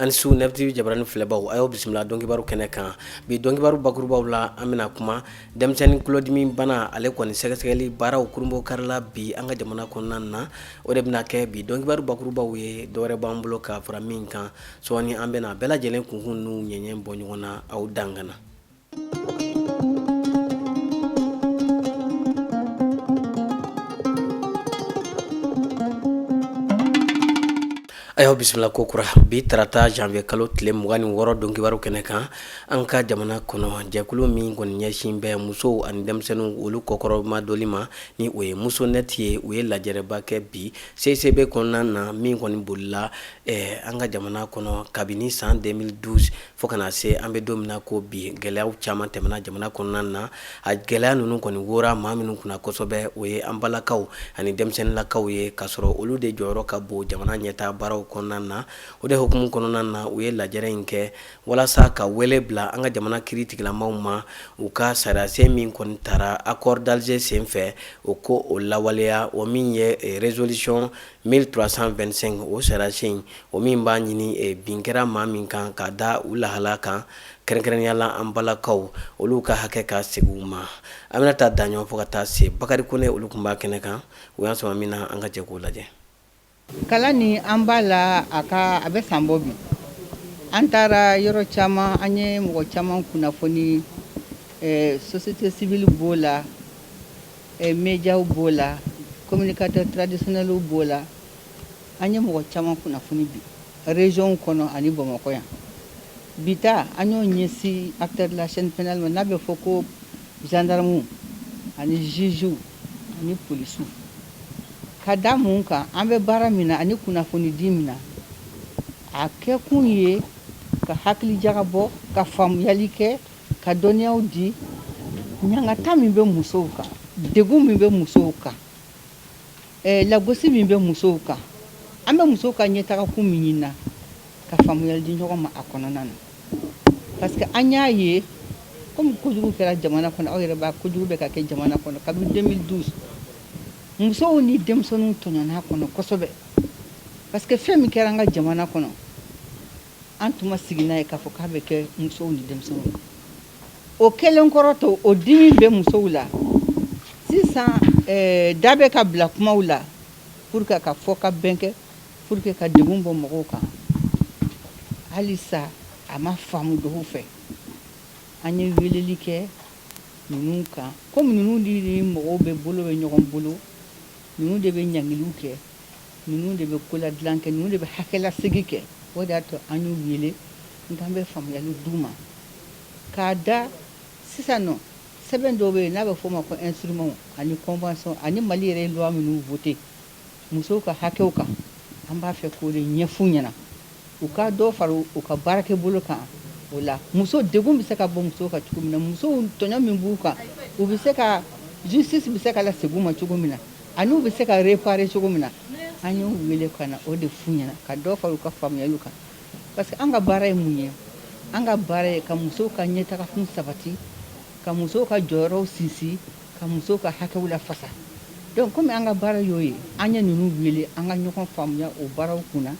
Ani su, Nef TV jabarani filɛbaw, a y'aw bisimila dɔnkibaru kɛnɛ kan. Bi dɔnkibaru bakurubaw la, an bɛna kuma denmisɛnnin tulodimi bana, ale kɔni sɛgɛsɛgɛli baaraw kurunbonkarila bi an ka jamana kɔnɔna na. O de bɛna kɛ bi dɔnkibaru bakurubaw ye. Dɔwɛrɛ b'an bolo ka fara min kan sɔɔni, an bɛna bɛɛ lajɛlen kunkun n'u ɲɛɲɛ bɔ ɲɔgɔn na aw dangana. A y'aw bisimila ko kura bi tarata janvier kalo tile 26 dɔnkibaru kɛnɛ kan. An ka jamana kɔnɔ, jɛkulu min kɔni ɲɛsin bɛ musow ani denmisɛnninw olu kɔkɔrɔmadoli ma, ni o ye Musonet ye, u ye lajɛrɛba kɛ bi CICB kɔnɔna na, min kɔni bolila an ka jamana kɔnɔ kabini san 2012 fo ka na se an bɛ don min na ko bi. Gɛlɛyaw caman tɛmɛna jamana kɔnɔna na. A gɛlɛya ninnu kɔni wora maa minnu kunna kosɛbɛ, o ye an balakaw ani denmisɛnninlakaw ye, k'a sɔrɔ olu de jɔyɔrɔ ka bon jamana ɲɛtaa baaraw kɔnɔna na. O de hukumu kɔnɔna na, u ye lajɛrɛ in kɛ walasa ka wele bila an ka jamana kiri tigilamaw ma, u ka sariyasen min kɔni tara accord d'Alger senfɛ, o ko o lawaleya, o min ye résolution 1325. O sariyasen, o min b'a ɲini bin kɛra maa min kan ka da u lahala kan, kɛrɛnkɛrɛnnenya la an balakaw, olu ka hakɛ ka segin u ma. An bɛna taa daɲɔ fo ka taa se Bakari Kone, olu tun b'a kɛnɛ kan. U y'an sɔrɔ min na, an ka jɛ k'o lajɛ. Kalan ni an b'a la, a ka a bɛ san bɔ bi. An taara yɔrɔ caman, an ye mɔgɔ caman kunnafoni, société civile b'o la, médiaw b'o la, communicateur traditionnels b'o la. An ye mɔgɔ caman kunnafoni bi région kɔnɔ ani Bamakɔ yan. Bi ta, an y'o ɲɛsin acteur de la chaîne pénale ma, n'a bɛ fɔ ko gendarme ani juge ani polisiw. Ka da mun kan? An bɛ baara min na ani kunnafoni di min na, a kɛkun ye ka hakili jagabɔ, ka faamuyali kɛ, ka dɔnniyaw di ɲangata min bɛ musow kan, degun min bɛ musow kan, lagosi min bɛ musow kan, an bɛ musow ka ɲɛtagakun min ɲini na, ka faamuyali di ɲɔgɔn ma a kɔnɔna na. Parce que an y'a ye komi kojugu kɛra jamana kɔnɔ, aw yɛrɛ b'a kojugu bɛ ka kɛ jamana kɔnɔ kabini 2012, musow ni denmisɛnninw tɔɲɔna kɔnɔ kosɛbɛ. Parce que fɛn min kɛra an ka jamana kɔnɔ, an tun ma sigi n'a ye k'a fɔ k'a bɛ kɛ musow ni denmisɛnninw. O kɛlen kɔrɔ to, o dimi bɛ musow la sisan. Da bɛ ka bila kumaw la pour que ka fɔ ka bɛn kɛ, pour que ka degun bɔ mɔgɔw kan. Halisa a ma faamu dɔw fɛ. An ye weleli kɛ ninnu kan, komi ninnu ni mɔgɔw bɛ bolo bɛ ɲɔgɔn bolo, ninnu de bɛ ɲangiliw kɛ, ninnu de bɛ koladilan kɛ, ninnu de bɛ hakɛlasegin kɛ. O de y'a to an y'u wele nka an bɛ faamuyali d'u ma k'a da sisan nɔ. Sɛbɛn dɔw bɛ yen n'a bɛ f'o ma ko instrument ani convention, ani Mali yɛrɛ ye loi minnu voté musow ka hakɛw kan, an b'a fɛ k'o de ɲɛf'u ɲɛna, u ka dɔ fara u ka baarakɛ bolo kan. O la, muso degun bɛ se ka bɔ musow kan cogo min na, musow tɔɲɔ min b'u kan, u bɛ se ka justice bɛ se ka lasegin u ma cogo min na, ani u bɛ se ka réparer cogo min na. An y'u wele ka na o de f'u ɲɛna, ka dɔ fara u ka faamuyaliw kan. Parce que an ka baara ye mun ye? An ka baara ye ka musow ka ɲɛtagakun sabati, ka musow ka jɔyɔrɔw sinsin, ka musow ka hakɛw lafasa. Donc komi an ka baara y'o ye, an ye ninnu wele an ka ɲɔgɔn faamuya o baaraw kunna,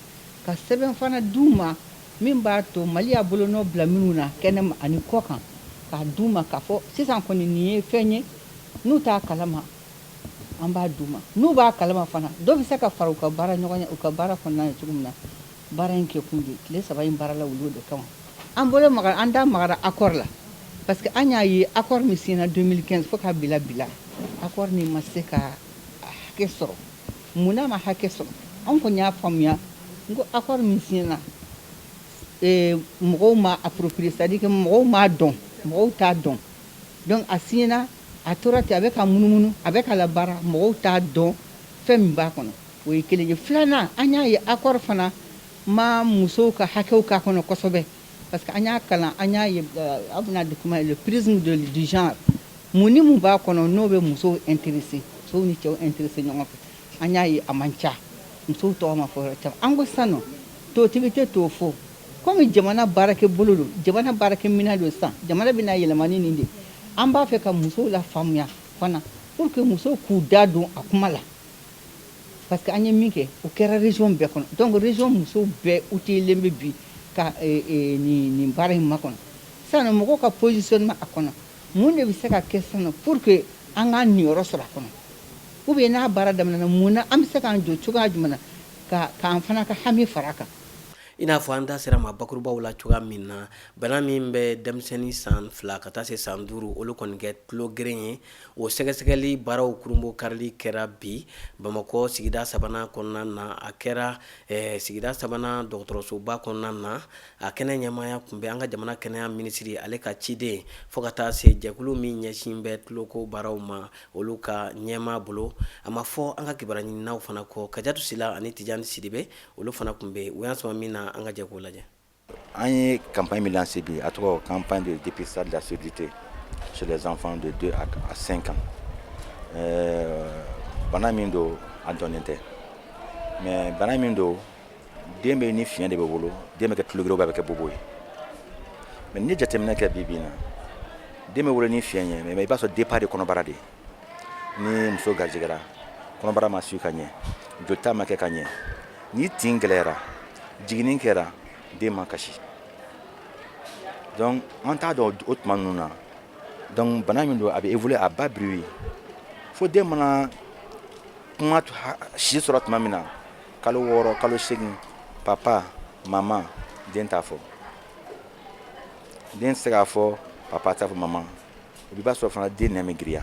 ka sɛbɛn fana d'u ma min b'a to Mali y'a bolonɔ bila minnu na kɛnɛma ani kɔ kan, k'a d'u ma k'a fɔ sisan kɔni nin ye fɛn ye n'u t'a kalama, an b'a d'u ma. N'u b'a kalama fana, dɔ bɛ se ka fara u ka baara ɲɔgɔn u ka baara kɔnɔna na cogo min na. Baara in kɛ kun de, tile 3 in baara la, olu de kama an bolo magara, an da magara accord la. Parce que an y'a ye accord min signé 2015 fo k'a bila bila, accord nin ma se ka hakɛ sɔrɔ. Mun n'a ma hakɛ sɔrɔ? An kɔni y'a faamuya n ko accord min signé na, mɔgɔw ma approprier, c'est à dire que mɔgɔw m'a dɔn, mɔgɔw t'a dɔn. Donc a signé na, a tora ten, a bɛ ka munumunu, a bɛ ka labaara, mɔgɔw t'a dɔn fɛn min b'a kɔnɔ. O ye kelen ye. Filanan, an y'a ye accord fana ma musow ka hakɛw k'a kɔnɔ kosɛbɛ. Parce que an y'a kalan, an y'a ye, aw bɛna document, le prisme du genre, mun ni mun b'a kɔnɔ n'o bɛ musow intéressé, musow ni cɛw intéressé ɲɔgɔn fɛ, an y'a ye a man ca, musow tɔgɔ ma fɔ yɔrɔ caman. An ko sisan nɔ, totigi tɛ t'o fɔ, komi jamana baarakɛ bolo don, jamana baarakɛ minɛn don sisan, jamana bɛna yɛlɛma ni nin de. An b'a fɛ ka musow la faamuya fana pour que musow k'u da don a kuma la. Parce que an ye min kɛ, o kɛra région bɛɛ kɔnɔ. Donc région musow bɛɛ outillé bɛ bi. ka nin baara in makɔnɔ. Sisan mɔgɔw ka positionnement a kɔnɔ, mun de bɛ se ka kɛ sisan pour que an k'an niyɔrɔ sɔrɔ a kɔnɔ? Ou bien n'a baara daminɛna, mun na an bɛ se k'an jɔ cogoya jumɛn na k'an fana ka hami fara a kan? I n'a fɔ an da sera ma bakurubaw la cogoya min na, bana min bɛ denmisɛnnin san 2 ka taa se san 5, olu kɔni kɛ tulo geren ye, o sɛgɛsɛgɛli baaraw kurunbon karili kɛra bi Bamakɔ sigida sabanan kɔnɔna na. A kɛra sigida sabanan dɔgɔtɔrɔsoba kɔnɔna na. A kɛnɛ ɲɛmaaya tun bɛ an ka jamana kɛnɛya minisiri, ale ka ciden, fo ka taa se jɛkulu min ɲɛsin bɛ tuloko baaraw ma, olu ka ɲɛmaa bolo. A ma fɔ an ka kibaruya ɲininaw fana kɔ, Kajatu Sila ani Tijani Sidibe, olu fana tun bɛ yen. U y'an sɔrɔ min na, an ka jɛ k'o lajɛ. An ye campagne min lancé bi, a tɔgɔ campagne de dépistage de la surdité chez les enfants de 2 à 5 ans. Bana min don, a dɔnnen tɛ, mais bana min don, den bɛ ni fiɲɛ de bɛ wolo, den bɛ kɛ tulogere, a bɛ kɛ bobo ye. Mais n'i ye jateminɛ kɛ, bi bi in na, den bɛ wolo ni fiɲɛ ye, mais i b'a sɔrɔ départ de kɔnɔbara de ye. Ni muso garijɛgɛra, kɔnɔbara ma su ka ɲɛ, jolita ma kɛ ka ɲɛ, ni tin gɛlɛyara, jiginni kɛra, den ma kasi. Donc an t'a dɔn o tuma ninnu na. Donc bana min don, a bɛ évoluer à bas bruit, fo den mana kuma si sɔrɔ tuma min na, kalo 6, kalo 8, papa, mama, den t'a fɔ. Den tɛ se k'a fɔ papa, t'a fɔ mama. I b'a sɔrɔ fana den nɛn bɛ girinya.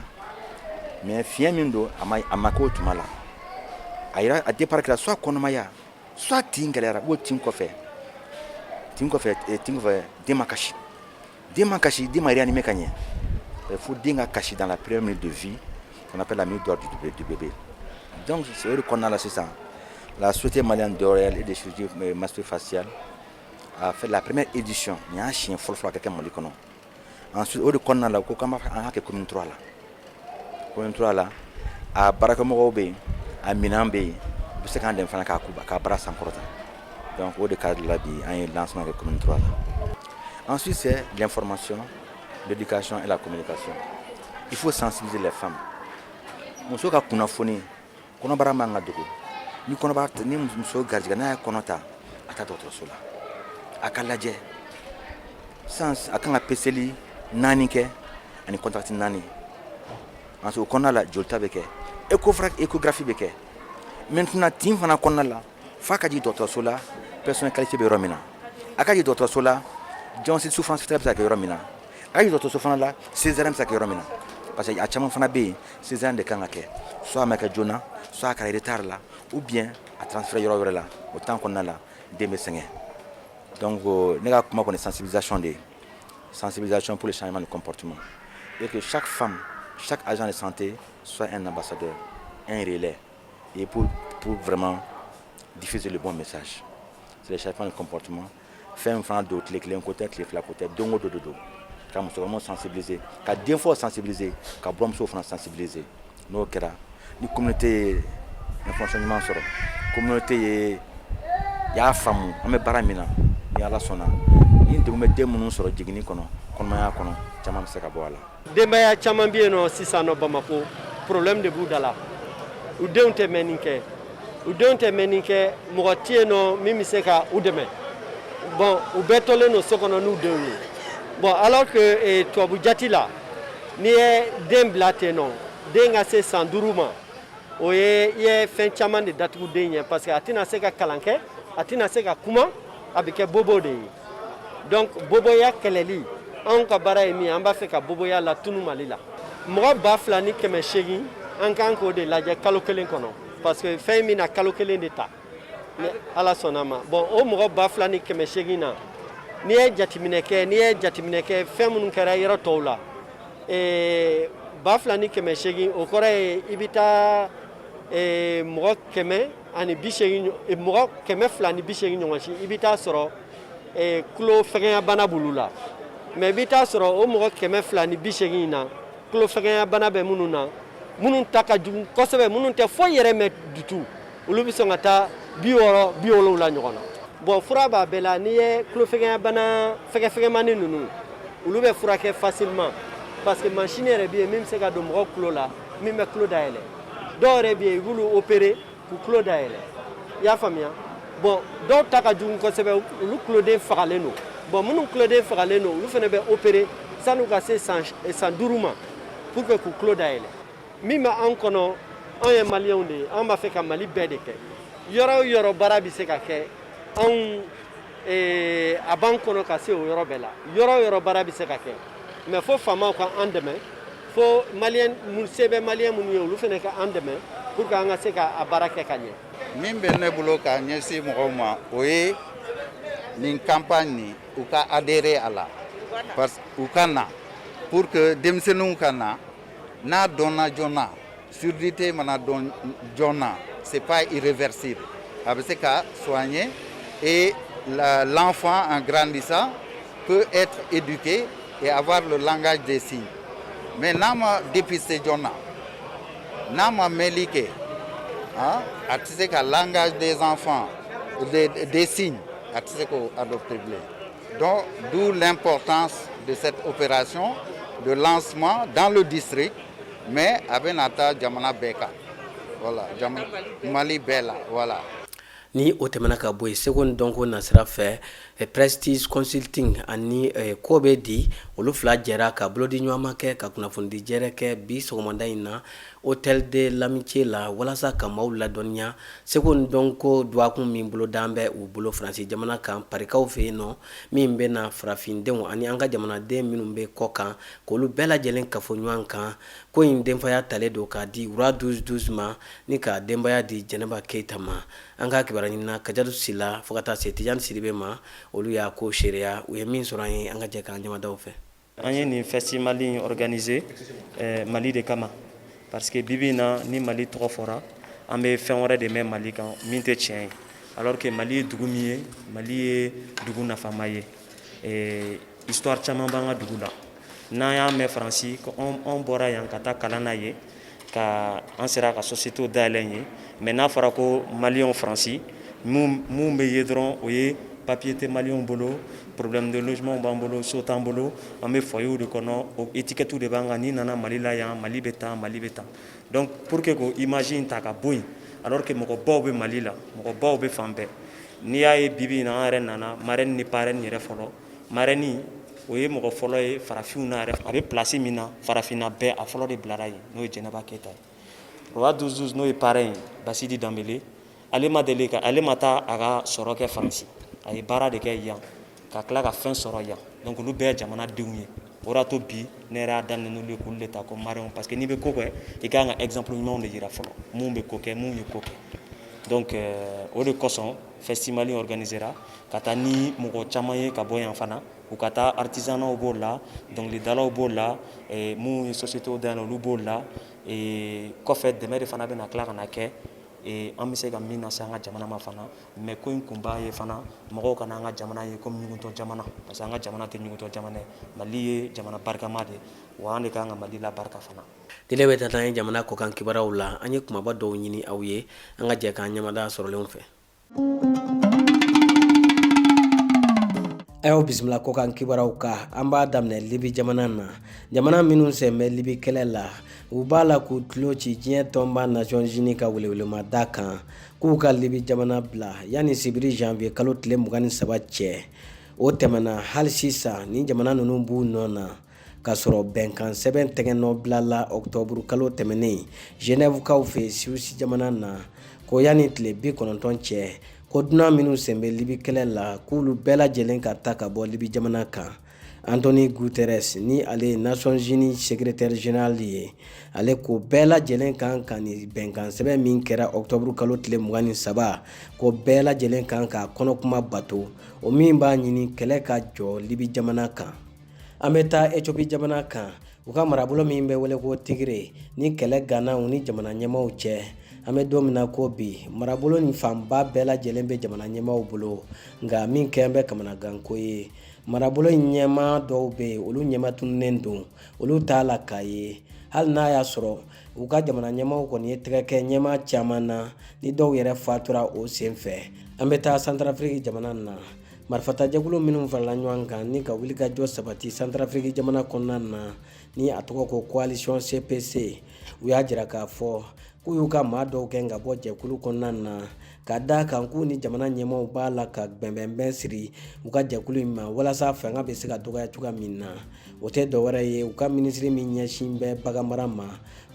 Mais fiɲɛ min don, a ma k'o tuma la. A yira, a départ kɛra soit kɔnɔmaya, soit tin gɛlɛyara, ou tin kɔfɛ, den ma kasi, den ma kasi, den ma réanimé ka ɲɛ. Fo den ka kasi dans la première minute de vie, qu'on appelle la minute d'or du bébé. Donc c'est o de kɔnɔna la sisan, la Société malienne d'oreille et de chirurgie maxillofaciale a fait la première édition. Nin y'a siɲɛ fɔlɔ fɔlɔ a ka kɛ Mali kɔnɔ. Ensuite, o de kɔnɔna la, ko k'an b'a fɛ an ka kɛ commune 3 la. Commune 3 la, a baarakɛmɔgɔw bɛ yen, a minɛn bɛ yen, u bɛ se k'an dɛmɛ fana k'a baara sankɔrɔta. Donc o de cadre la, bi an ye lancement kɛ commune 3 la. Ensuite, c'est l'information, l'éducation et la communication. Il faut sensibiliser les femmes. Muso ka kunnafoni, kɔnɔbara man ka dogo. Ni kɔnɔbara, ni muso garijɛgɛ, n'a ye kɔnɔ ta, a taa dɔgɔtɔrɔso la, a ka lajɛ. Sisan a kan ka peseli naani kɛ ani contact naani. Ensuite, o kɔnɔna la, jolita bɛ kɛ, échographie bɛ kɛ. Maintenant, tin fana kɔnɔna la, f'a ka jigin dɔgɔtɔrɔso la, personnel qualifié bɛ yɔrɔ min na, a ka jigin dɔgɔtɔrɔso la, diagnostic souffrance bɛ se ka kɛ yɔrɔ min na, a ka jigin dɔgɔtɔrɔso fana la, césarienne bɛ se ka kɛ yɔrɔ min na, parce que a caman fana bɛ yen, césarienne de kan ka kɛ, soit a ma kɛ joona, soit a kɛra retard la, ou bien a transféré yɔrɔ wɛrɛ la. O temps kɔnɔna la, den bɛ sɛgɛn. Donc ne ka kuma kɔni, sensibilisation de ye, sensibilisation pour le changement de comportement, et que chaque femme, chaque agent de santé soit un ambassadeur, un relais, et pour vraiment diffuser le bon message. C'est le changement de comportement. Fɛn fana don, tile kelen ko tɛ, tile fila ko tɛ, don o don de don. Ka musokɔrɔbaw sensibiliser, ka denfaw sensibiliser, ka buramusow fana sensibiliser. N'o kɛra, ni communauté ye information ɲuman sɔrɔ, communauté ye y'a faamu an bɛ baara min na, ni Ala sɔnna, ni degun bɛ den minnu sɔrɔ jiginni kɔnɔ, kɔnɔmaya kɔnɔ, caman bɛ se ka bɔ a la. Denbaya caman bɛ yen nɔ sisan nɔ Bamako, problème de b'u da la. U denw tɛ mɛnni kɛ, u denw tɛ mɛnni kɛ, mɔgɔ tɛ yen nɔ min bɛ se ka u dɛmɛ. Bon, u bɛɛ tolen don so kɔnɔ n'u denw ye. Bon, alors que tubabu jati la, n'i ye den bila ten nɔ, den ka se san 5 ma, o ye i ye fɛn caman de datugu den ɲɛ, parce que a tɛna se ka kalan kɛ, a tɛna se ka kuma, a bɛ kɛ bobo de ye. Donc boboya kɛlɛli, anw ka baara ye min ye, an b'a fɛ ka boboya latunu Mali la. Mɔgɔ 2800, an kan k'o de lajɛ kalo kelen kɔnɔ, parce que fɛn min na kalo kelen de ta, ni Ala sɔnna ma. Bon, o mɔgɔ 2800 na, n'i ye jateminɛ kɛ fɛn minnu kɛra yɔrɔ tɔw la, 2800, o kɔrɔ ye i bɛ taa mɔgɔ 180, mɔgɔ 280 ɲɔgɔn si, i bɛ taa sɔrɔ tulo fɛgɛnyabana b'olu la. Mais i bɛ taa sɔrɔ o mɔgɔ 280 in na, tulo fɛgɛnyabana bɛ minnu na, minnu ta ka jugu kosɛbɛ, minnu tɛ foyi yɛrɛ mɛn du tout, olu bɛ sɔn ka taa 60, 70 ɲɔgɔn na. Bon, fura b'a bɛɛ la. N'i ye tulo fɛgɛnyabana fɛgɛfɛgɛmani ninnu, olu bɛ furakɛ facilement, parce que machine yɛrɛ bɛ yen min bɛ se ka don mɔgɔ tulo la, min bɛ tulo dayɛlɛ. Dɔw yɛrɛ bɛ yen, i b'olu opérer k'u tulo dayɛlɛ. I y'a faamuya? Bon, dɔw ta ka jugu kosɛbɛ, olu tuloden fagalen don. Bon, minnu tuloden fagalen don, olu fana bɛ opérer san'u ka se san 5 ma pour que k'u tulo dayɛlɛ. Min bɛ an kɔnɔ, anw ye Maliyɛnw de ye, an b'a fɛ ka Mali bɛɛ de kɛ. Yɔrɔ o yɔrɔ baara bɛ se ka kɛ, anw a b'an kɔnɔ ka se o yɔrɔ bɛɛ la. Yɔrɔ o yɔrɔ baara bɛ se ka kɛ, mais fo faamaw ka an dɛmɛ, fo Maliyɛn se bɛ Maliyɛn minnu ye, olu fana ka an dɛmɛ pour que an ka se ka a baara kɛ ka ɲɛ. Min bɛ ne bolo k'a ɲɛsin mɔgɔw ma, o ye nin campagne nin, u ka adhérer a la, parce u ka na pour que denmisɛnninw ka na. N'a dɔnna joona, surdité mana dɔn joona, c'est pas irréversible, a bɛ se ka soigner et l'enfant, en grandissant, peut être éduqué et avoir le langage des signes. Mais n'a ma dépister joona, n'a ma mɛnli kɛ, ah, a tɛ se ka langage des enfants des signes, a tɛ se k'o adopter bilen. Donc, d'où l'importance de cette opération de lancement dans le district, mais a bɛna taa jamana bɛɛ kan, voilà, jamana Mali bɛɛ la, voilà. Ni o tɛmɛna ka bɔ yen, seko ni dɔnko nasira fɛ, Prestige Consulting ani ko bɛ di, olu fila jɛra ka bolodi ɲɔgɔnma kɛ ka kunnafonidi jɛrɛ kɛ bi sɔgɔmada in na Hôtel de l'Amitié la, walasa ka maaw ladɔnniya seko ni dɔnko dɔgɔkun min bolodan bɛ u bolo Faransi jamana kan, Parikaw fɛ yen nɔ, min bɛ na farafindenw ani an ka jamanaden minnu bɛ kɔ kan, k'olu bɛɛ lajɛlen kafo ɲɔgɔn kan. Ko in denfaya talen don k'a di Roi 12 12 ma, ni ka denbaya di Jɛnɛba Keyita ma. An ka kibaruya ɲinina Kajatu Sila fo ka taa se Tijani Sidibe ma, olu y'a ko seereya. U ye min sɔrɔ an ye, an ka jɛ k'an ɲamadaw fɛ. An ye nin festival in organiser Mali de kama, parce que bibi in na, ni Mali tɔgɔ fɔra, an bɛ fɛn wɛrɛ de mɛn Mali kan min tɛ tiɲɛ ye, alors que Mali ye dugu min ye, Mali ye dugu nafama ye. Histoire caman b'an ka dugu la. N'an y'a mɛn Faransi ko anw bɔra yan ka taa kalan na yen, ka an sera ka société dayɛlɛ yen, mais n'a fɔra ko Maliyɛnw Faransi, mun bɛ ye dɔrɔn, o ye papier tɛ Maliyɛnw bolo, problème de logement b'an bolo, so t'an bolo, an bɛ foyer de kɔnɔ, o étiquette de b'an kan. N'i nana Mali la yan, Mali bɛ tan, Mali bɛ tan. Donc pour que k'o image in ta ka bɔ yen, alors que mɔgɔbaw bɛ Mali la, mɔgɔbaw bɛ fan bɛɛ. N'i y'a ye bibi in na, an yɛrɛ nana marraine ni parraine yɛrɛ fɔlɔ. Marraine, o ye mɔgɔ fɔlɔ ye farafinw na yɛrɛ, a bɛ place min na farafinna bɛɛ, a fɔlɔ de bilara yen, n'o ye Jɛnɛba Keyita ye. Roi 12 12, n'o ye parrain ye, Basidi Danbele, ale ma deli ka, ale ma taa a ka sɔrɔ kɛ Faransi, a ye baara de kɛ yan ka tila ka fɛn sɔrɔ yan. Donc olu bɛɛ ye jamanadenw ye. O de y'a to bi ne yɛrɛ y'a daminɛ n'olu ye, k'olu de ta comme marraine, parce que n'i bɛ ko kɛ, i ka kan ka exemple ɲumanw de yira fɔlɔ, mun bɛ ko kɛ, mun ye ko kɛ. Donc o de kosɔn festival in organisera ka taa ni mɔgɔ caman ye ka bɔ yan fana, u ka taa, artisanat b'o la, dɔnkilidalaw b'o la, mun ye société dayɛlɛ, olu b'o la. Kɔfɛ, dɛmɛ de fana bɛna tila ka na kɛ, an bɛ se ka min lase an ka jamana ma fana. Mais ko in kunba ye fana, mɔgɔw kana an ka jamana ye comme ɲugutɔ jamana, parce que an ka jamana tɛ ɲugutɔ jamana ye. Mali ye jamana barikama de ye, wa an de kan ka Mali la barika fana. Tile bɛ taa n'an ye jamana kɔkan kibaruyaw la. An ye kumaba dɔw ɲini aw ye, an ka jɛ k'an ɲamada sɔrɔlenw fɛ. A y'aw bisimila kɔkan kibaruyaw kan. An b'a daminɛ Libi jamana na. Jamana minnu sen bɛ Libi kɛlɛ la, u b'a la k'u tulo ci diɲɛ tɔnba Nations Unies ka welewelemada kan k'u ka Libi jamana bila yanni sibiri janvier kalo tile 23 cɛ. O tɛmɛna, hali sisan ni jamana ninnu b'u nɔ na, k'a sɔrɔ bɛnkan sɛbɛn tɛgɛnɔ bilala ɔkutɔburu kalo tɛmɛnen Genève kaw fɛ Suisse jamana na, ko yanni tile 90 cɛ, ko dunan minnu sen bɛ Libi kɛlɛ la, k'olu bɛɛ lajɛlen ka taa ka bɔ Libi jamana kan. Antonio Guterres, ni ale ye Nations Unies secrétaire général ye, ale ko bɛɛ lajɛlen kan ka nin bɛnkan sɛbɛn min kɛra ɔkutɔburu kalo tile 23, ko bɛɛ lajɛlen kan k'a kɔnɔkuma bato, o min b'a ɲini kɛlɛ ka jɔ Libi jamana kan. An bɛ taa Ethiopie jamana kan, u ka marabolo min bɛ wele ko Tigre, ni kɛlɛ ganna u ni jamana ɲɛmaaw cɛ. An bɛ don min na ko bi, marabolo nin fanba bɛɛ lajɛlen bɛ jamana ɲɛmaaw bolo, nka min kɛn bɛ kamanaganko ye, marabolo in ɲɛmaa dɔw bɛ yen, olu ɲɛma tununnen don, olu t'a la k'a ye, hali n'a y'a sɔrɔ u ka jamana ɲɛmaaw kɔni ye tɛgɛ kɛ ɲɛmaa caman na, ni dɔw yɛrɛ fatura o sen fɛ. An bɛ taa Santarafiriki jamana na. Marifatajɛkulu minnu farala ɲɔgɔn kan ni ka wulikajɔ sabati Santarafiriki jamana kɔnɔna na, ni a tɔgɔ ko Coalition CPC, u y'a jira k'a fɔ k'u y'u ka maa dɔw gɛn ka bɔ jɛkulu kɔnɔna na. Ka da kan k'u ni jamana ɲɛmaaw b'a la ka bɛnbɛnbɛn siri u ka jɛkulu in ma walasa fanga bɛ se ka dɔgɔya cogoya min na. O tɛ dɔwɛrɛ ye, u ka minisiri min ɲɛsin bɛ baganmara ma,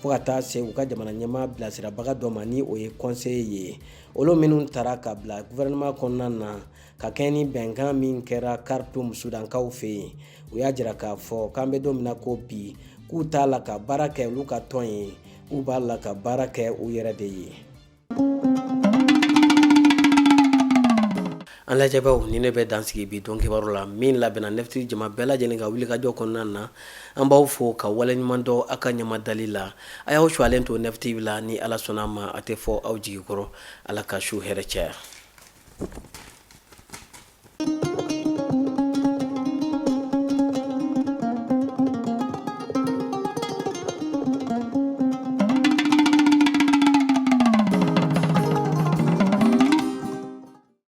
fo ka taa se u ka jamana ɲɛmaa bilasirabaga dɔ ma, ni o ye conseiller ye, olu minnu tara ka bila gouvernement kɔnɔna na ka kɛɲɛ ni bɛnkan min kɛra Khartoum Sudankaw fɛ yen. U y'a jira k'a fɔ k'an bɛ don min na ko bi, k'u t'a la ka baara kɛ olu ka tɔn ye, k'u b'a la ka baara kɛ u yɛrɛ de ye. An lajɛbaaw, ni ne bɛ dan sigi bi don kibaru la min labɛnna Nef TV jama bɛɛ lajɛlen ka wulikajɔ kɔnɔna na. An b'aw fo ka waleɲuman dɔn aw ka ɲamadali la. A y'aw sualen to Nef TV la, ni Ala sɔnna a ma, a tɛ fɔ aw jigi kɔrɔ. Ala ka su hɛrɛ caya.